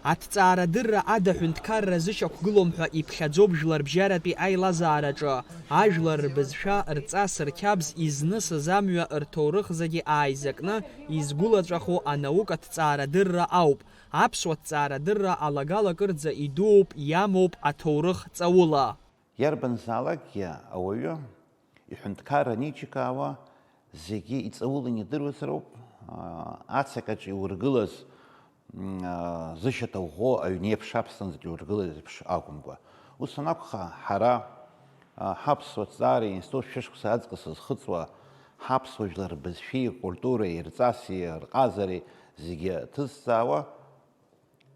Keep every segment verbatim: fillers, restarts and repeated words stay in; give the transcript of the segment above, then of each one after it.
Аҭҵаарадырра ада ҳәынҭқарра зышьақәгылом ҳәа иԥхьаӡоуп жәларбжьаратәи аилазаараҿы. Ажәлар рбызшәа, рҵас, рқьабз, изнысыз амҩа, рҭоурых зегьы ааизакны изгәылаҵәаху анаукатә ҭҵаарадырра ауп. Аԥсуа ҭҵаарадырра алагала кырӡа идууп, иамоуп аҭоурых ҵаула. Иарбанзаалакгьы ауаҩы иҳәынҭқарра анеиҿикаауа, зегьы иҵауланы идыруазароуп, аа, ацаҟьаҿ иургылаз, м, аа, зышьаҭа ӷәӷәоу аҩн еиԥш аԥсланӡаҿ иургылаз еиԥш акәымкәа. Ус анакәха, ҳара, аа, ҳаԥсуа ҭҵаареи институт шәышықәса аҵкыс зхыҵуа, ҳаԥсуа жәлар рбызшәеи ркультуреи, рҵаси рҟазареи зегьы ҭызҵаауа,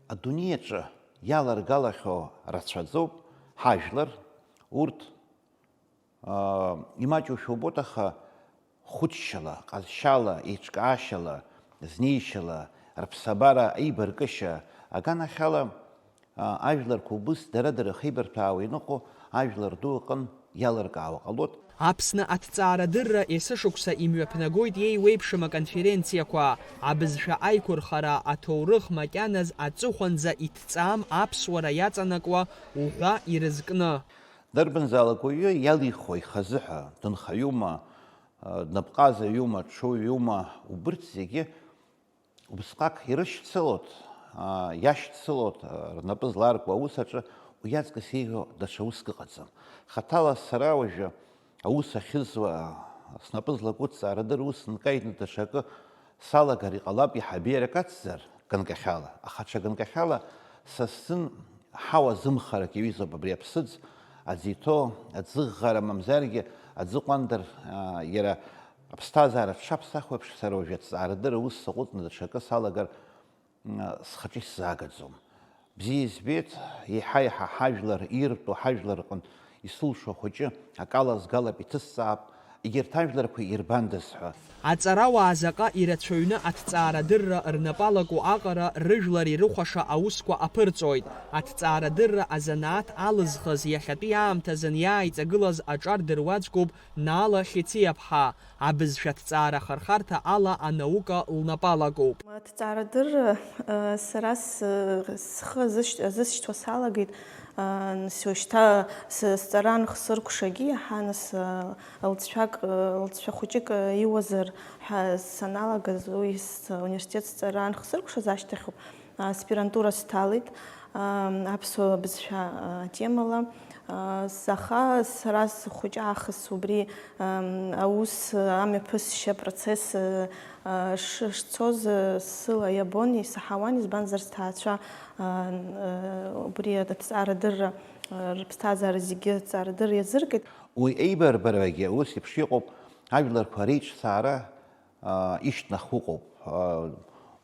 адунеи аҿы иаларгалахьоу рацәаӡоуп ҳажәлар, урҭ, аа, имаҷушәа убоит, аха хәыҷшьала, ҟазшьала, еиҿкаашьала, знеишьала, рыԥсабара, аибаркышьа аганахьала, аа, ажәларқәа убыс дара-дара ахеибарҭәаауа иныҟәо ажәлар ду аҟын иалыркаауа ҟалоит. Аԥсны аҭҵаарадырра есышықәса имҩаԥнагоит иеиуеиԥшым аконференциақәа, абызшәа аиқәырхара, аҭоурых макьаназ аҵыхәанӡа иҭҵаам аԥсуара иаҵанакуа уҳәа ирызкны. Дарбанзаалак уаҩы иалихуа ихазы ҳәа, дынхаҩума, днапҟазаҩума, ҽуҩума, убырҭ зегьы убысҟак ирышьцылоит, аа, иашьцылоит, аа, рнапы зларку аус аҿы, уи аҵкыс еиӷьу даҽа уск ыҟаӡам. Хаҭала сара уажәы аус ахьызуа, снапы злаку ҭҵаарадырра ус нкаитәны даҽакы салагар иҟалап, иаҳа беиарак ацзар, ганкахьала. Аха ҽа ганкахьала са сзын ҳауа зымхарак иаҩызоуп абри аԥсыӡ, аӡы иҭоу, аӡыӷӷара мамзаргьы аӡы ҟәандар, аа, иара аԥсҭазаара дшаԥсахуеиԥш, сара уажәы аҭҵаарадырра аус саҟәыҵны даҽакы салагар, м, схаҿы исзаагаӡом. Бзиа избеит, еиҳа-еиҳа ҳажәлар, иртәу ҳажәлар рҟынтә исылшо ахәыҷы акала згалап, иҭысҵаап, егьырҭ ажәларқәа ирбандаз ҳәа. Аҵарауаа заҟа ирацәаҩны аҭҵаарадырра рнапы алаку аҟара рыжәлар ирыхәаша аусқәа аԥырҵоит. Аҭҵаарадырра азанааҭ алызхыз иахьатәи аамҭазын иааиҵагылаз аҿар дыруаӡәкуп Наала Хьециаԥҳа, абызшәа ҭҵаара ахырхарҭа ала анаука лнапы алакуп. Аҭҵаарадырра, э, сара с-, схы азышь-, азысшьҭуа салагеит, э, нас уажәшьҭа с-, сҵаран хсыркәшагьы иаҳа, нас, э, лҵшәак, э, лҵшәа хәыҷык, э, иуазар ҳәа саналагаз, уи с-, университет сҵаран хсыркәшаз ашьҭахьоуп. Аспирантура сҭалеит, аа, аԥсуа бызшәа, аа, темала. Аа, с-, аха сара схәыҷы аахыс убри, ам, аус, амҩаԥысшьа процесс, аа, ш-, шцоз, сыла иабон, исаҳауан, избанзар сҭаацәа, аа, убри аҭҵаарадырра, рыԥсҭазаара зегьы аҭҵаарадырра иазыркит. Уи еибарбарагьы ус еиԥш иҟоуп, ажәларқәа реиҿцаара, аа, ишьҭнахуа ыҟоуп, аа,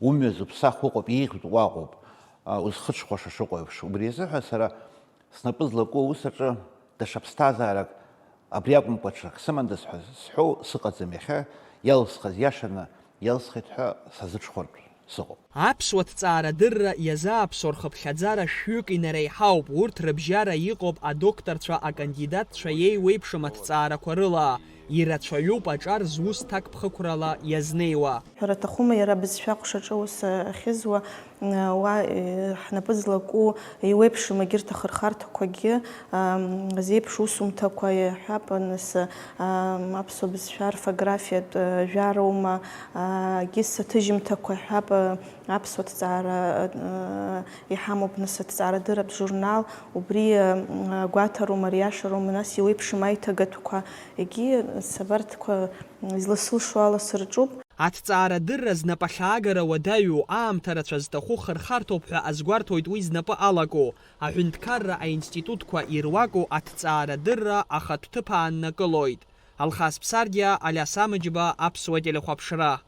умҩа зуԥсахуа ыҟоуп, еиӷьтәу уаҟоуп, аа, узхыҽхәаша шыҟоу еиԥш. Убри азыҳәа сара снапы злаку аус аҿы даҽа ԥсҭазаарак, абри акәымкәа ҽак сымандаз ҳәа зсҳәоу сыҟаӡам, иахьа иалсхыз иашаны иалсхит ҳәа сазыҽхәартә сыҟоуп. Аԥсуа ҭҵаарадырра иазааԥсо рхыԥхьаӡара шәҩык инареиҳауп, урҭ рыбжьара иҟоуп адокторцәа, акандидатцәа иеиуеиԥшым аҭҵаарақәа рыла. Ирацәаҩуп аҿар зус ҭакԥхықәрала иазнеиуа. Ҳәара аҭахума, иара абызшәа аҟәшаҿы аус ахьызуа, уа, э, ҳнапы злаку еиуеиԥшым егьырҭ ахырхарҭақәагьы, ам, зеиԥш усумҭақәа иаҳҳәап, нас, ам, аԥсуа бызшәа орфографиатә, э, жәароума, а, гьыс аҭыжьымҭақәа иаҳҳәап, э, аԥсуа ҭҵаара, э, иҳамоуп, нас, аҭҵаарадырратә журнал, убри, э, гәаҭароума, риашароума, нас, еиуеиԥшым аиҭагатәқәа, егьи, нас, абарҭқәа, м, изласылшо ала сырҿуп. Аҭҵаарадырра знапы ахьаагара уадаҩу, аамҭа рацәа зҭаху хырхарҭоуп ҳәа азгәарҭоит уи знапы алаку, аҳәынҭқарра аинститутқәа ируаку аҭҵаарадырра ахатә ҭыԥ ааннакылоит. Алхас Ԥсардиа, Алиас Амыџьба, Аԥсуа телехәаԥшра.